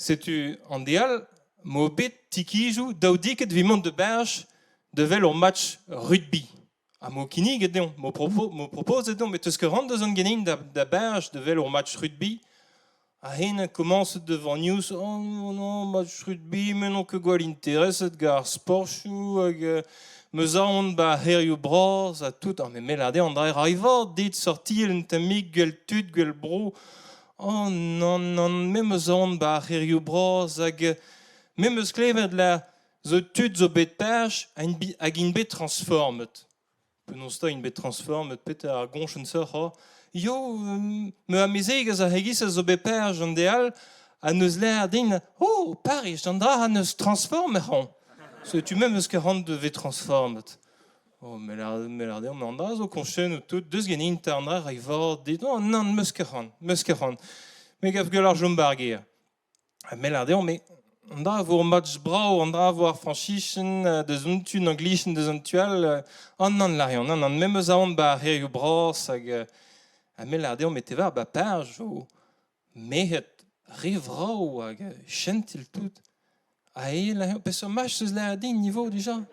Setu an de all 'mo bet tikizoù daoudiket evit mont da Berj da wel ur match rugby. Ha 'mo kinniget deomp, 'mo propo 'mo propozet deomp e teus ket c'hoant da zont ganin da da Berj da wel ur match rugby. Ha hen komañset da Vagnous, oh non, match rugby, me n'on ket gwall intereset gant ar sportoù hag 'm eus aon 'ba ar c'hêrioù bras ha tout. Ah, met me 'lâr dezhañ an dra 'ray vat dit sortial un tammig gwell tud, gwell bro. Oh nann, nann, me 'm eus aon 'ba ar c'hêrioù bras hag me 'm eus klevet lâr zo tud zo bet paj hag int bet transformet. Penaos 'ta int bet transformet? Petra ar goñchenn-se c'hoazh? Yo, ma amezegez ar c'hegis a zo bet paj an de all ha n'eus lâret din Oh, Pariz, an dra 'neus transformet c'hoant. Setu me 'm eus ket c'hoant da vezañ transformet. Oh, me lâr deomp an dra zo koñchennoù tout, deus ganin 'ta an dra ray vat dit. Oh nann, 'm eus ket c'hoant, 'm eus ket c'hoant. Me gav gwell ar chom 'ba ar gêr. Ha me lâr deomp, mais an dra a vo ur match brav, an dra a vo ar Frañsichenn deus un tu, an Anglichenn deus an tu all. Oh nann, lâr-eñ, nann, nann, me 'm eus aon 'ba ar c'hêrioù bras hag ha me lâr deomp e te war 'ba Pariz zo merc'hed re vrav hag chentil tout. Ha eñ lâr-eñ, peseurt match 'teus lâret din niveau dija?